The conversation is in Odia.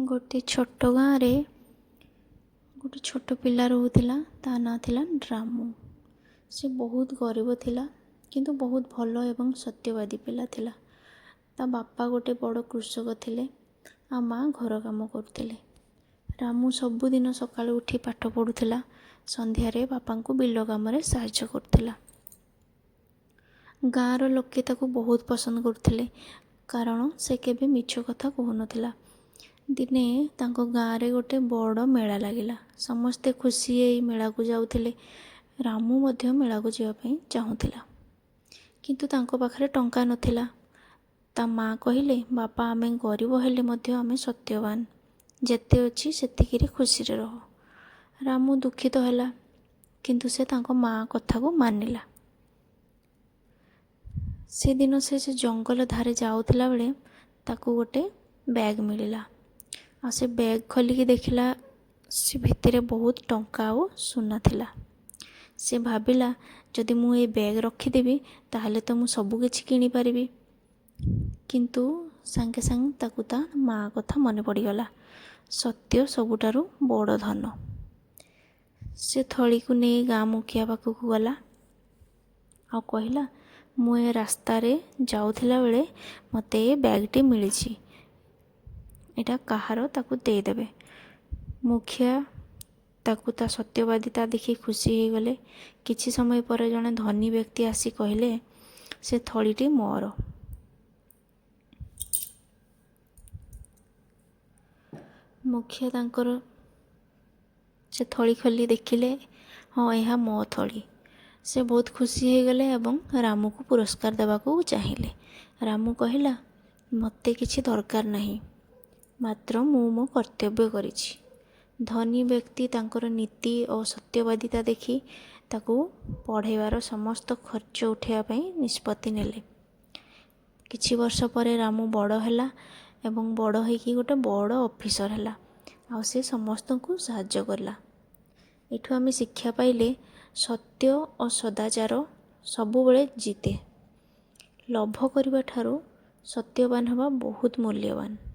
ଗୋଟେ ଛୋଟ ଗାଁରେ ଗୋଟେ ଛୋଟ ପିଲା ରହୁଥିଲା। ତା ନାଁ ଥିଲା ରାମୁ। ସେ ବହୁତ ଗରିବ ଥିଲା, କିନ୍ତୁ ବହୁତ ଭଲ ଏବଂ ସତ୍ୟବାଦୀ ପିଲା ଥିଲା। ତା ବାପା ଗୋଟେ ବଡ଼ କୃଷକ ଥିଲେ ଆଉ ମା' ଘର କାମ କରୁଥିଲେ। ରାମୁ ସବୁଦିନ ସକାଳୁ ଉଠି ପାଠ ପଢ଼ୁଥିଲା, ସନ୍ଧ୍ୟାରେ ବାପାଙ୍କୁ ବିଲ କାମରେ ସାହାଯ୍ୟ କରୁଥିଲା। ଗାଁର ଲୋକେ ତାକୁ ବହୁତ ପସନ୍ଦ କରୁଥିଲେ, କାରଣ ସେ କେବେ ମିଛ କଥା କହୁନଥିଲା। ଦିନେ ତାଙ୍କ ଗାଁରେ ଗୋଟେ ବଡ଼ ମେଳା ଲାଗିଲା। ସମସ୍ତେ ଖୁସି ହେଇ ମେଳାକୁ ଯାଉଥିଲେ। ରାମୁ ମଧ୍ୟ ମେଳାକୁ ଯିବା ପାଇଁ ଚାହୁଁଥିଲା, କିନ୍ତୁ ତାଙ୍କ ପାଖରେ ଟଙ୍କା ନଥିଲା। ତା ମା କହିଲେ, ବାପା, ଆମେ ଗରିବ ହେଲେ ମଧ୍ୟ ଆମେ ସତ୍ୟବାନ। ଯେତେ ଅଛି ସେତିକିରେ ଖୁସିରେ ରହ। ରାମୁ ଦୁଃଖିତ ହେଲା, କିନ୍ତୁ ସେ ତାଙ୍କ ମା କଥାକୁ ମାନିଲା। ସେଦିନ ସେ ଜଙ୍ଗଲ ଧାରେ ଯାଉଥିଲା ବେଳେ ତାକୁ ଗୋଟେ ବ୍ୟାଗ୍ ମିଳିଲା। ଆଉ ସେ ବ୍ୟାଗ୍ ଖୋଲିକି ଦେଖିଲା, ସେ ଭିତରେ ବହୁତ ଟଙ୍କା ଆଉ ସୁନା ଥିଲା। ସେ ଭାବିଲା, ଯଦି ମୁଁ ଏ ବ୍ୟାଗ୍ ରଖିଦେବି ତାହେଲେ ତ ମୁଁ ସବୁକିଛି କିଣିପାରିବି। କିନ୍ତୁ ସାଙ୍ଗେ ସାଙ୍ଗେ ତାକୁ ତା ମା କଥା ମନେ ପଡ଼ିଗଲା, ସତ୍ୟ ସବୁଠାରୁ ବଡ଼ ଧନ। ସେ ଥଳିକୁ ନେଇ ଗାଁ ମୁଖିଆ ପାଖକୁ ଗଲା ଆଉ କହିଲା, ମୁଁ ଏ ରାସ୍ତାରେ ଯାଉଥିଲା ବେଳେ ମୋତେ ଏ ବ୍ୟାଗ୍ଟି ମିଳିଛି, ଏଇଟା କାହାର ତାକୁ ଦେଇଦେବେ। ମୁଖିଆ ତାକୁ ତା ସତ୍ୟବାଦିତା ଦେଖି ଖୁସି ହେଇଗଲେ। କିଛି ସମୟ ପରେ ଜଣେ ଧନୀ ବ୍ୟକ୍ତି ଆସି କହିଲେ, ସେ ଥଳିଟି ମୋର। ମୁଖିଆ ତାଙ୍କର ସେ ଥଳି ଖୋଲି ଦେଖିଲେ, ହଁ, ଏହା ମୋ ଥଳି। ସେ ବହୁତ ଖୁସି ହେଇଗଲେ ଏବଂ ରାମୁକୁ ପୁରସ୍କାର ଦେବାକୁ ଚାହିଁଲେ। ରାମୁ କହିଲା, ମୋତେ କିଛି ଦରକାର ନାହିଁ, ମାତ୍ର ମୁଁ ମୋ କର୍ତ୍ତବ୍ୟ କରିଛି। ଧନୀ ବ୍ୟକ୍ତି ତାଙ୍କର ନୀତି ଓ ସତ୍ୟବାଦିତା ଦେଖି ତାକୁ ପଢ଼ାଇବାର ସମସ୍ତ ଖର୍ଚ୍ଚ ଉଠାଇବା ପାଇଁ ନିଷ୍ପତ୍ତି ନେଲେ। କିଛି ବର୍ଷ ପରେ ରାମୁ ବଡ଼ ହେଲା ଏବଂ ବଡ଼ ହେଇକି ଗୋଟେ ବଡ଼ ଅଫିସର ହେଲା, ଆଉ ସେ ସମସ୍ତଙ୍କୁ ସାହାଯ୍ୟ କଲା। ଏଠୁ ଆମେ ଶିକ୍ଷା ପାଇଲେ, ସତ୍ୟ ଓ ସଦାଚାର ସବୁବେଳେ ଜିତେ। ଲୋଭ କରିବା ଠାରୁ ସତ୍ୟବାନ ହେବା ବହୁତ ମୂଲ୍ୟବାନ।